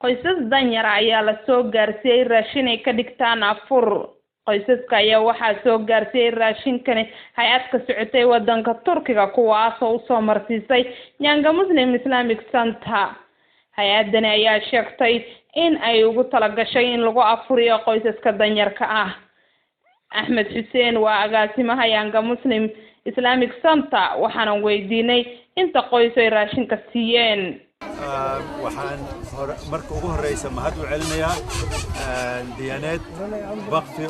Qoysas danyar ayaa la soo gaarsiiyey raashin ay ka dhigtaan afur. Qoysaska ayaa waxaa soo gaarsiiyey raashinkani hay'ad ka socotay wadanka Turkiga, kuwaasoo usoo marsiisay Yanga Muslim Islamic Center. Hay'adani ayaa sheegtay in ay ugu talagashay in lagu afuriyo qoysaska danyarka ah. Axmed Xuseen waa agaasimaha Yanga Muslim Islamic Center, waxaana weydiinay inta qoys ay raashinka siiyeen. Waxaan marka ugu horeysa mahad u celinayaa Diyanet Vakfı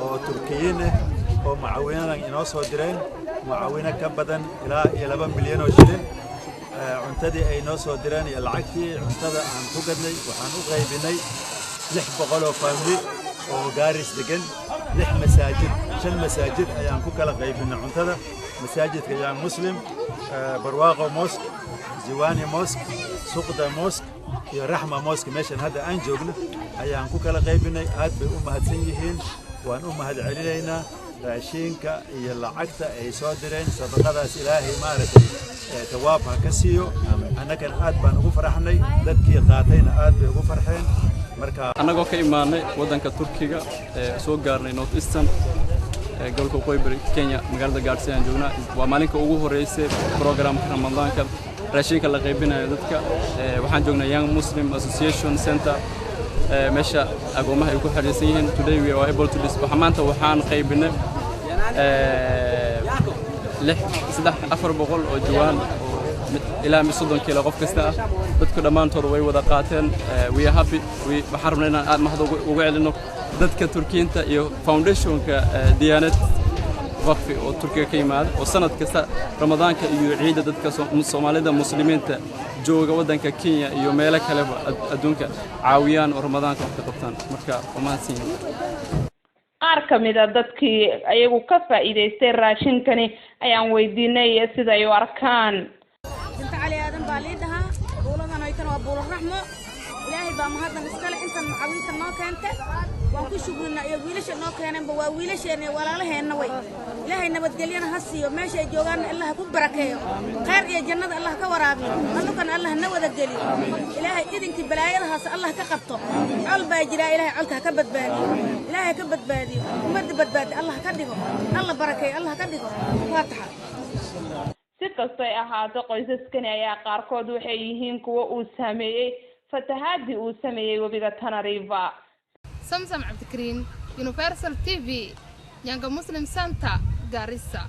oo Turkiyiin ah oo mucaawinadan inoo soo direen, mucaawino ka badan ilaa iyo 2 milyan oo shilin. Cuntadii ay noo soo direen iyo lacagtii cuntada aan ku gadnay waxaan u qaybinay 600 oo family oo Gaaris degan. Lix masaajid, shan masaajid ayaan ku kala qaybinay cuntada: masaajidka Young Muslim, Barwaaqo Mosque, Ziwani Mosque, Suqda Mosque iyo Raxma Mosque, meeshan hadda aan joogno, ayaan ku kala qaybinay. Aad bay u mahadsan yihiin, waan u mahad celinaynaa raashinka iyo lacagta ay soo direen. Sadaqadaas Ilaahay, maaragtay, tawaab ha ka siiyo. Annagana aad baan ugu faraxnay, dadkii qaatayna aad bay ugu farxeen. Marka Annagoo ka imaanay waddanka Turkiga ee soo gaarnay North Eastern ee gobolka Waqooyi Bari Kenya, magaalada Gaarisa ayaan joognaa. Waa maalinka ugu horreysay programka Ramadaanka, raashinka la qaybinayo dadka. Waxaan joognaa Young Muslim Association Center, meesha agoomaha ay ku xiriirsan yihiin. Today we are able to dis waxa maanta waxaan qaybinay lix, saddex, 400 oo jawaan oo ilaa 30 kiilo qof kasta ah. Dadku dhammaantood way wada qaateen. We are happy. Waxaan rabnaa inaan aad mahad ugu celino dadka Turkiyiinta iyo foundationka Diyanet Vakfı oo Turkiga ka yimaada, oo sanad kasta Ramadaanka iyo ciidda dadka Soomaalida Muslimiinta jooga waddanka Kenya iyo meelo kaleba adduunka caawiyaan oo Ramadaanka wax ka qabtaan. Marka waa mahadsan yihiin. Qaar ka mid a dadkii ayagu ka faa'iidaystay raashinkani ayaan weydiinay sida ay u arkaan. Binta Cali Aadan baa lii dhahaa. Buuladan aytan waa Buulo Raxmo. Ilaahay baa mahaddan iskale intan mucaawinta noo keenta, waan ku shukrinaa. Iyo wiilasha noo keeneenba waa wiilasheenna iyo walaalaheenna way. Ilaahay nabadgelyana ha siiyo, meesha ay joogaanna Allah ha ku barakeeyo, khayr iyo jannada Allah ka waraabiyo, annugana Allah na wada geliyo. Ilaahay idinkii balaayadahaas Allah ka qabto. Col baa jiraa, Ilaahay colka ha ka badbaadiyo, Ilaahay ha ka badbaadiyo, ummadda badbaadi Allah ka dhigo, Allah barakeeyo, Allah ka dhigo. Faataxa. Si kastoy ahaato, qoysaskani ayaa qaarkood waxay yihiin kuwo uu saameeyey fatahaadii uu sameeyey webiga Tana River. Samsam Cabdikariin, Universal TV, Yanga Muslim Center, Garissa.